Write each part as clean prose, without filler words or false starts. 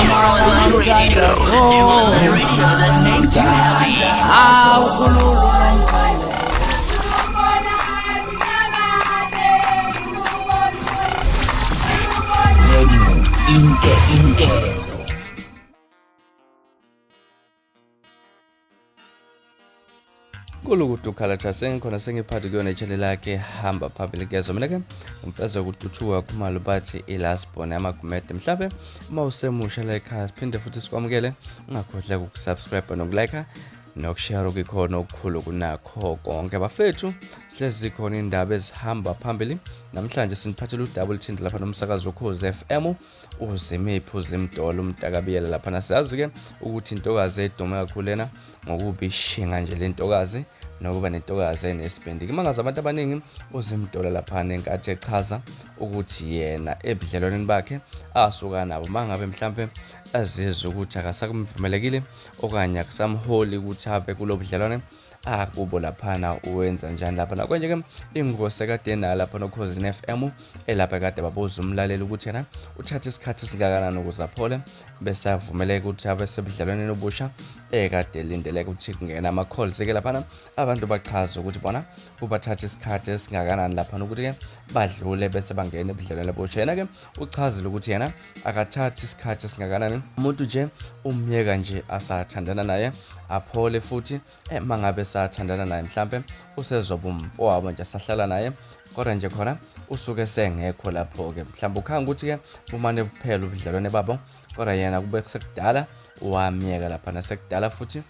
Radio, the new online radio that makes you happy. Radio Inke Inkezo. Kulukudu Khalatsha sengikhona sengiphathi kuyona i-channel yakhe hamba phambili kezwa mina ke ngimfeza ukututhuka khumalo bathi i-last born yamagumede mhlawumbe uma usemusha la ekhaya siphinde futhi sikwamukele ungakhohlwa ukusubscribe nokulike nokushare okukhona okukhulu kunakho konke bafethu sihlezi zikhona indaba ezihamba phambili namhlanje siniphathela udaba oluthinta lapha nomsakazo wokhozi FM uzimiphi uzimdola umntakabiyela laphana siyazi-ke ukuthi intokazi edume kakhulu lena ngokuba ishinga nje le ntokazi nokuba nentokazi enesibindi kumangaza abantu abaningi uzimdola laphana enkathi echaza ukuthi yena ebudlelwaneni bakhe asuka nabo uma ngabe mhlampe azizwe ukuthi akasakumvumelekile okanye akusamholi ukuthi abe kulo budlelwane akubo laphana uwenza njani lapha konje ke ingosi ekade enayo lapha nokhozini FM elapha kade babuza umlaleli ukuthi yena uthatha isikhathi esingakanani ukuze aphole bese avumeleka ukuthi abe sebudlelwaneni obusha ekade elindeleke ukuthi kungena ama-calls ke laphana abantu bachaza ukuthi bona kubathatha isikhathi esingakanani laphana ukuthi-ke badlule bese bangena ebudlelwaneni obusha yena-ke uchazile ukuthi yena akathathi isikhathi esingakanani umuntu nje umyeka nje asathandana naye aphole futhi uma ngabe sathandana naye mhlampe usezoba umfowabo nje asahlala naye kodwa nje khona usuke sengekho lapho-ke mhlawumbe ukhanga ukuthi-ke bumane kuphela ubudlelwane babo kodwa yena kube sekudala wamyeka lapha nasekudala futhi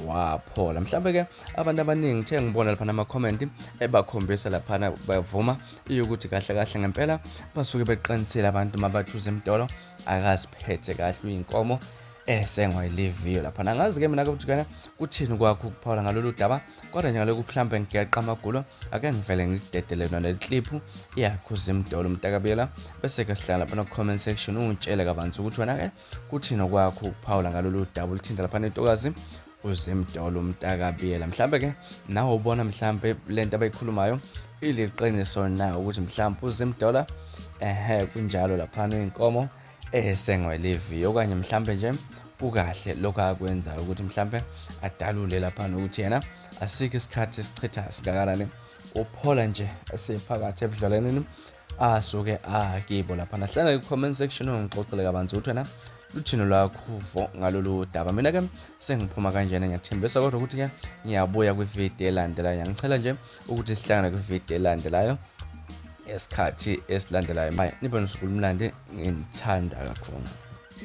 waphola mhlawumbe-ke abantu abaningi ngithe ngibona laphana ama-comment ebakhombisa laphana bavuma iyokuthi kahle kahle ngempela basuke beqinisile abantu mabathuza imdolo akaziphethe kahle uyinkomo esengwa iliviyo lapha nangazi-ke mina-ke ukuthi kana kuthini kwakho ukuphawula ngalolu daba kodwa nje ngalokhu mhlawumbe ngigeqa amagulo ake ngivele ngikudedele yona le kliphu iyakhuza imdolo umntakabiyela bese-ke sihlala lapha no-comment section ungitshele kabanzi ukuthi wena-ke kuthini okwakho ukuphawula ngalolu daba oluthinta lapha nentokazi uzimdolo umntakabiyela mhlawumbe ke nawe ubona mhlawumbe lento abayikhulumayo iliqiniso na ukuthi mhlawumbe uzimdola ehe kunjalo laphana inkomo esengwe liviyo okanye mhlawumbe nje kukahle lokho akwenzayo ukuthi mhlawumbe adalule laphana ukuthi yena asikho isikhathi esichitha singakanani uphola nje esephakathi ebudlelwaneni asuke akibo laphana hlala ku-comment section ungixoxele kabanzi ukuthi wena luthini lwakho uvo ngalolu daba mina-ke sengiphuma kanjena ngiyathembisa kodwa ukuthi-ke ngiyabuya kwividiyo elandelayo ngiyangicela nje ukuthi sihlangane kwividiyo elandelayo esikhathi esilandelayo maye nibe nosuku olumnandi nginithanda kakhulu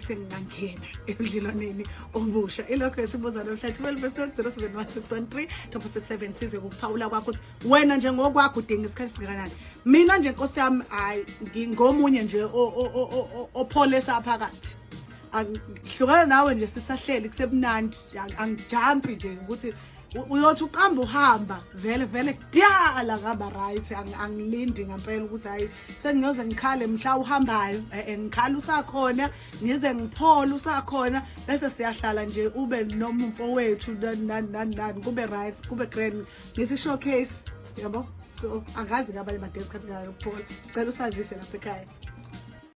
Sengingangena ebudlelwaneni obusha ilokho esibuza namhlanje 12 verse 071 613 size kuphawula kwakho ukuthi wena nje ngokwakho udinga isikhathi singakanani mina nje nkosi yami hayi ngingomunye nje opholesa phakathi angihlukana nawe nje sisahleli kusemnandi angijampi nje ukuthi uyothi uqamba uhamba vele vele kudala ngaba right angilindi ngempela ukuthi hayi sengiyoze ngikhale mhla uhambayo eh ngikhala usakhona ngize ngiphole usakhona bese siyahlala nje ube noma umfowethu nani nani nani kube right kube grand ngithi showcase yabo so angazi ke abanye badinga isikhathi kangakanani ukuphola sicela usazise lapha ekhaya.